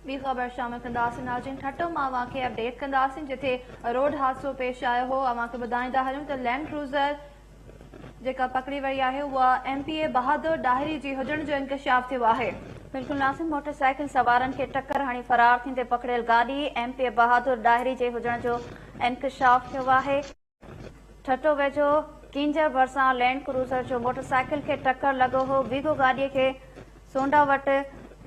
ٻي خبر شامل ڪنداسين ناظرين ٺٽو مان اوهان کي اپڊيٽ ڪنداسين جتي روڊ حادثو پيش آيو هو اوهان کي ٻڌائيندا هلون ته لينڊ ڪروزر جيڪا پڪڙي وئي آهي اها M P A Bahadur Dahri جي هجڻ جو انڪشاف ٿيو آهي. بلڪل ناظرين موٽر سائيڪل سوارن کي ٽڪر هڻي فرار ٿيندي پڪڙيل گاڏي M P A Bahadur Dahri جي هجڻ جو انڪشاف ٿيو آهي. ٺٽو ويجهو ڪينجهر ڀرسان لينڊ ڪروزر جو موٽرسائيڪل کي ٽڪر لڳو هو، ويگو گاڏي کي سونڊا وٽ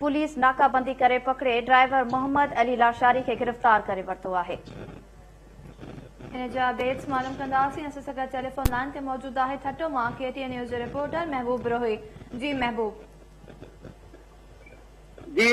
پوليس ناڪابندي ڪري پڪڙي ڊرائيور محمد علي لاشاري کي گرفتار ڪري ورتو آهي. ان جا اپڊيٽس معلوم ڪنداسين، اسان سان گڏ ٽيليفون لائين تي موجود آهي ٺٽو مان ڪي ٽي اين نيوز جو رپورٽر محبوب بروهي، جي محبوب. جي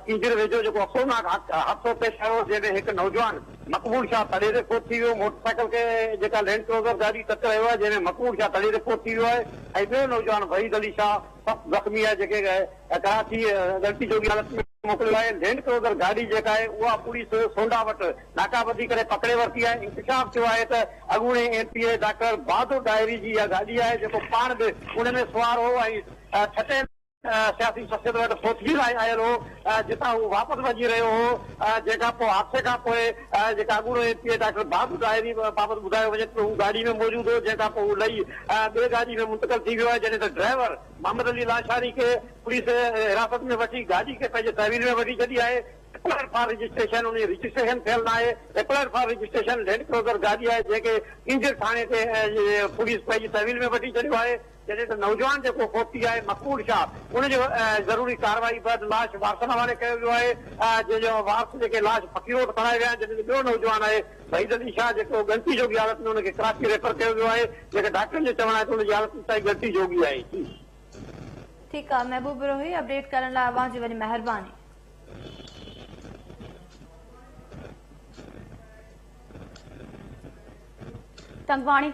ڪينجهر ويجهو جيڪو افسوسناڪ حادثو پيش آيو جنهن ۾ هڪ نوجوان مقبول شاهه تڙي تي فوت ٿي ويو، موٽر سائيڪل کي جيڪا لينڊ ڪروزر گاڏي ٽڪر هنيو آهي جنهن ۾ مقبول شاهه تڙي تي فوت ٿي ويو آهي ۽ ٻيو نوجوان وحيد علي شاهه سخت زخمي آهي جنهن کي ڪراچي ڳڻتي جوڳي حالت ۾ موڪليو آهي، لينڊ ڪروزر گاڏي جيڪا آهي اها پوليس سونڊا وٽ ناڪابندي ڪري پڪڙي ورتي آهي، انڪشاف ٿيو آهي ته اڳوڻي M P A doctor Bahadur Dahri جي اها گاڏي آهي جيڪو پاڻ به ان ۾ سوار هو ۽ ٺٽي سياسي شخصيت وٽ فوتگي لاء آيل هو، جتان هو واپس وڃي رهيو هو، جنهن کان پوء حادثي کان پوء جيڪا اڳوڻو M P A doctor Bahadur Dahri بابت ٻڌايو وڃي ٿو ته هو گاڏي ۾ موجود هو، جنهن کان پوء هو لهي ٻي گاڏي ۾ منتقل ٿي ويو آهي، جڏهن ته ڊرائيور محمد علي لاشاري کي پوليس حراست ۾ وٺي گاڏي کي پنهنجي تحويل ۾ وٺي ڇڏي آهي. اپلائيڊ فار رجسٽريشن ان جي رجسٽريشن ٿيل ناهي، applied for registration Land Cruiser گاڏي آهي، جنهن کي ڪينجهر ٿاڻي تي پوليس پنهنجي تحويل ۾ وٺي ڇڏيو آهي. جڏهن ته نوجوان جيڪو فوت ٿي آهي مقبول شاهه ان جو ضروري ڪارروائي بعد لاش وارثن حوالي ڪيو ويو آهي جنهن جو وارث جيڪي لاش فقير ڳوٺ کڻائي ويا آهن جڏهن ته ٻيو نوجوان آهي وحيد علي شاهه جيڪو ڳڻتي جوڳي حالت ۾ ان کي ڪراچي ريفر ڪيو ويو آهي جيڪي ڊاڪٽرن جو چوڻ آهي ته ان جي حالت انتهائي ڳڻتي جوڳي آهي جي. ٺيڪ آ محبوب بروهي اپڊيٽ ڪرڻ لاء اوهان جي وڏي مهرباني. تنگواڻي.